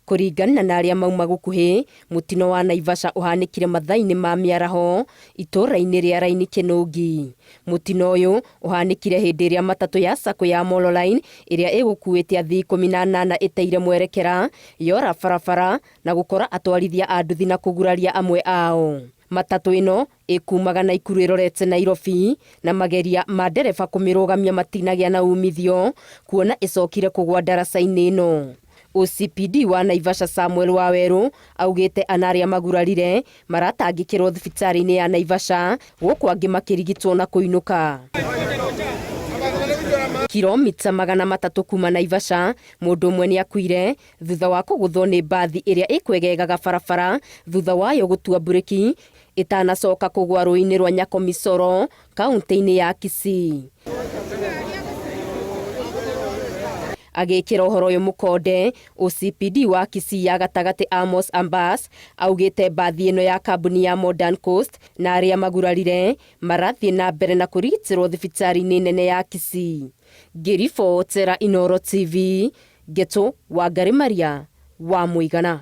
Kũringana na arĩa mauma gũkuhĩ, mũtino wa Naivasha ũhanĩkire mathaa-inĩ ma mĩaraho itũũra-inĩ rĩa Raini Kĩnũngi. Mũtino ũyũ ũhanĩkire hĩndĩ ĩrĩa matatũ ya Sacco ya Molo Line ĩrĩa ĩgũkuĩte athii 18 ĩteire mwerekera yora barabara na gũkora atwarithia a nduthi na kũguraria amwe ao. Matatũ ĩno ĩkumaga Naikuru ĩrorete Nairobi na mageria ma ndereba kũmĩrũgamia matinagĩa na umithio kuona ĩcokire kũgwa ndaraca-inĩ ĩno. OCPD wa Naivasha Samuel Wawerũ augĩte ana arĩa magurarire maratangĩkĩrwo thibitarĩ-inĩ ya Naivasha gũkũ angĩ makĩrigitwo na kũinũka. Kilomita 300 kuma Naivasha, mũndũ ũmwe nĩakuire thutha wa kũgũthwo nĩ mbathi ĩrĩa ĩkwegegaga barabara thutha wayo gũtua mburĩki ĩtanacoka kũgwa rũĩ-inĩ rwa Nyakomisoro kaunti-inĩ ya Kisii. Agĩkĩra ũhoro ũyũ mũkonde, OCPD wa Kisii ya gatagatĩ Amos Ambas augĩte mbathi ĩno ya kambuni ya Modern Coast na arĩa magurarire marathiĩ na mbere na kũrigitĩrwo thibitarĩ-inĩ nene ya Kisii. Ngĩribotera Inooro TV, Ngetu Wangarĩ Maria wa Mũigana.